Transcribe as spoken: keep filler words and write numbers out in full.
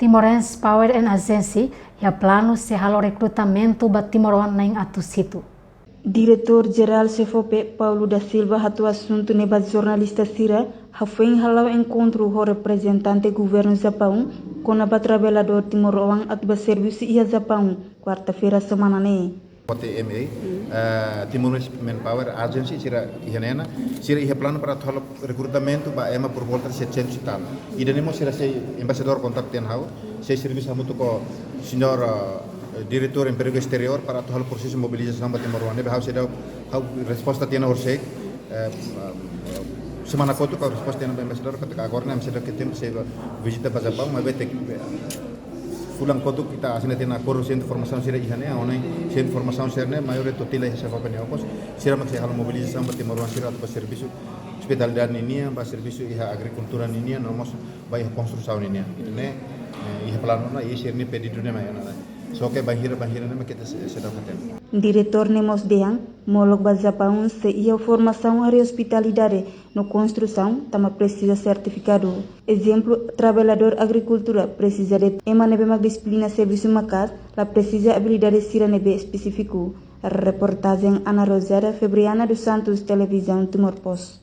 Timorense Power and Agency iha planu sei halo rekrutamentu ba timoroan na'in-atus hitu. Diretór Jerál SEFOPE, Paulo da Silva, hato'o asuntu ne'e ba jornalista sira, hafoin hala'o enkontru ho reprezentante governu Japaun kona-ba traballadór timoroan atu ba servisu iha Japaun, kuarta-feira semana ne'e. T M A, eh, Timor Manpower Agency, sira iha ne'e ona, sira iha planu para atu halo rekrutamentu ba ema por volta de setecentos e tal. Ida-ne'e mós sira sei embaixadór kontaktu tiha ona ha'u, sei servisu hamutuk ho señór, eh, diretór Empregu Esteriór para atu halo prosesu mobilizasaun ba timoroan. Ne'ebé ha'u seidauk, ha'u resposta tiha ona horisehik, eh, semana kotuk ha'u resposta tiha ona ba embaixadór, katak agora ne'e ami seidauk iha tempu sei ba vizita ba Japaun, maibé ita, eh, fulan kotuk ita asina tiha ona akordu, sentru formasaun sira iha ne'e, agora sentru formasaun sira ne'e, maioria to'o tiha ona iha SEFOPE nia okos, sira mak sei halo mobilizasaun ba timoroan sira atu ba servisu ospitalidade ninian, ba servisu iha agrikultura ninian, no mós ba iha konstrusaun ninian. Ne'e, eh, iha planu ona, iha sira-nia pedidu ne'e mak iha ona. Só ke bainhira, bainhira ne'e mak ita sei, seidauk hatene. Diretór ne'e mós dehan, molok ba Japaun sei iha formasaun área ospitalidade no konstrusaun, tanba presiza sertifikadu. Ezemplu, traballadór agrikultura presiza de'it ema ne'ebé mak dixiplina servisu maka'as, la presiza abilidade sira ne'ebé espesífiku. Reportajen Ana Rosada, Febriana dos Santos, Televizaun Timor Post.